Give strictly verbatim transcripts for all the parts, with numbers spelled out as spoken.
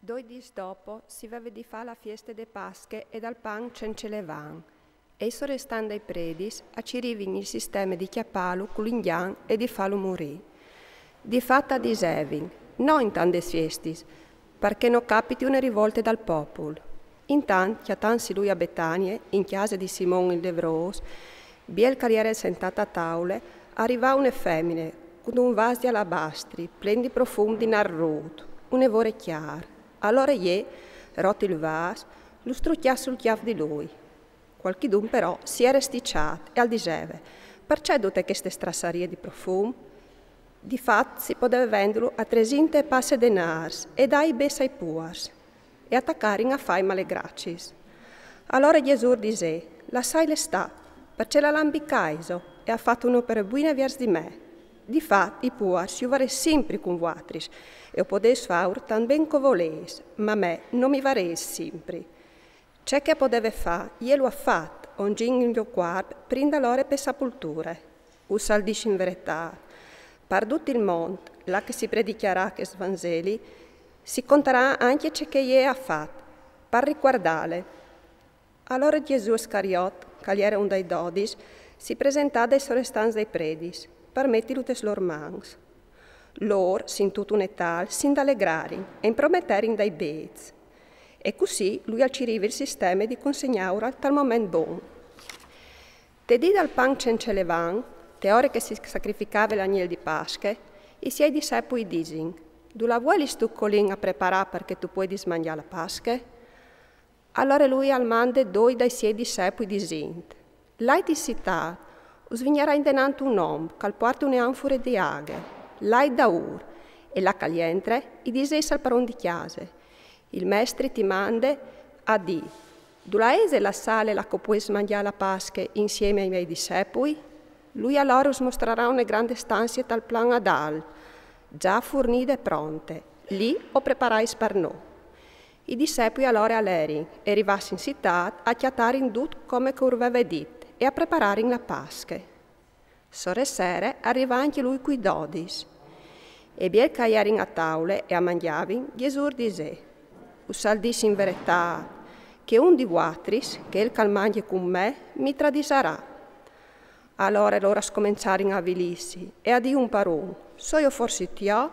Doi dîs dopo si veve di fâ la fieste de Pasche e dal pan cence levan, e i sorestants dai predis a cirivin il sisteme di cjapâlu cul ingjan e di fâlu murî. Di fat a disevin: no in tant des fiestis, par che no capiti une rivolte dal popul. Intant, cjatantsi lui a Betanie, in cjase di Simon il levrôs, biel che al jere sentât a taule, al rivà une femine cuntun vâs di alabastri, plen di profum di nar rut, une vore cjar. Alore jê, rot il vâs, lu strucjà sul cjâf di lui. Cualchidun però si jere sticjât e al diseve: parcè dute cheste strassarie di profum? Di fat si podeve vendlu a tresinte e passe denârs e dâi bêçs ai puars. E a tacarin a fâi malegraciis. Alore Gjesù ur disè: lassailu stâ, parcè che al à un bicaiso e al à fat une opere buine viers di me. Di fat i puars ju varês simpri cun vuatris, e o podês fâur tant ben che o volês, ma me no mi varês simpri. Ce che o podeve fâ, jê lu à fat, ongjint il gno cuarp, prin dal ore pe sepulture. Us al dîs in veretât: par dut il mont, là che si predicjarà chest Vanzeli, si contarà ancje ce che jê al à fat, par ricuardâle. Alore Gjesù Iscariot, che al jere un dai dodis, si presentà dai sorestants dai predis, par metilu tes lôr mans. Lôr, sintût une tâl, si indalegrarin e imprometerin dai bêçs. E cussì lui al cirive il sisteme di consegnâural tal moment bon. Te dì dal pan cence levan, te ore che si sacrificave l'agnel di Pasche, i siei dissepui i disin: dulà vuelistu che o lin a preparâ par che tu puedis mangjâ la Pasche? Alore lui al mande doi dai siei dissepui disint: lait in citât, us vignarai indenant un om che al puarte une anfure di aghe, lait daûr, e là che al jentre, i disês al paron di cjase: il mestri ti mande a dî: dulà ese la sale là che o pues mangjâ la Pasche insiemi ai miei dissepui? Lui alore us mostrarà une grande stanzie tal plan adalt, za furnide e pronte, li o preparais par nô. I dissepui alore a lerin e, rivâts in citât, a cjatarin dut come che ur veve dit e a prepararin la Pasche. Sore sere al rivà ancje lui cui dodis. E biel che a jerin a taule e a mangjavin, Gjesù ur disè: us al dîs in veretât, che un di vuatris, chel che al mangje cun me, mi tradisarà. Alore lôr a scomençarin a avilîsi e a dî un par un: soi jo forsit jo?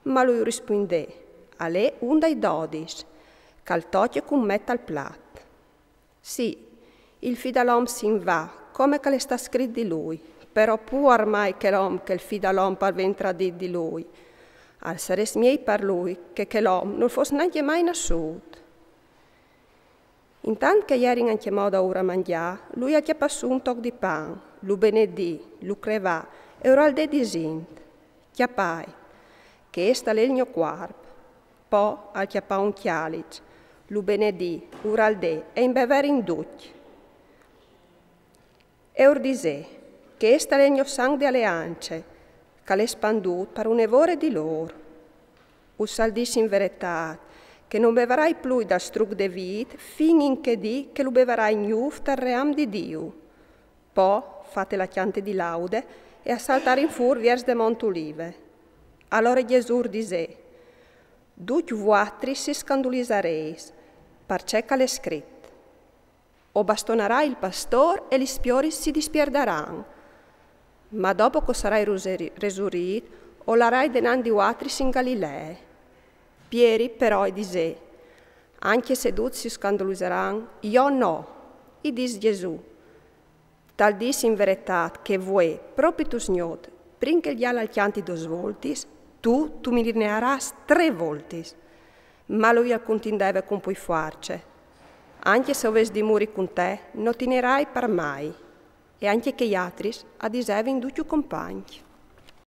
Ma lui ur rispuindè: al è un dai dodis, che al tocje cun me tal plat. Sì, il fi dal om si 'nd va, come che al è stât scrit di lui, però puar mai chel om che il fi dal om al ven tradit di lui. Al sarès miei par lui che chel om nol fos nancje mai nassût. Intant che a jerin ancjemò daûr a mangjâ, lui al cjapà sù un toc di pan, lu benedì, lu crevà e ur al dè disint: cjapait, chest al è il gno cuarp. Po al cjapà un cjaliç, lu benedì, ur al dè e in beverin ducj. E ur disè: chest al è il gno sanc de aleance, che al è spandût par une vore di lôr. Us al dîs in veretât, che no bevarai plui dal struc de vît fin in chê dì che lu bevarai gnûf tal ream di Diu. Po, fate la cjante di laude, e a saltarin fûr viers de Mont Ulive. Alore Gjesù ur disè: ducj vuatris si scandulisarês, parcè che al è scrit: o bastonarai il pastôr e lis pioris si dispierdaran. Ma dopo che o sarai ruseri-, resurît, o larai denant di vuatris in Galilee. Pieri però i disè: ancje se ducj si scandulisaran, jo no. I dîs Gjesù: tal dîs in veretât che vuê, propit usgnot, prin che il gjal al cjanti dôs voltis, tu, tu mi nearâs trê voltis. Ma lui al cuntindeve cun plui fuarce: ancje se o ves di muri cun te, no ti nearai par mai. E ancje chei altris a disevin ducj compancj.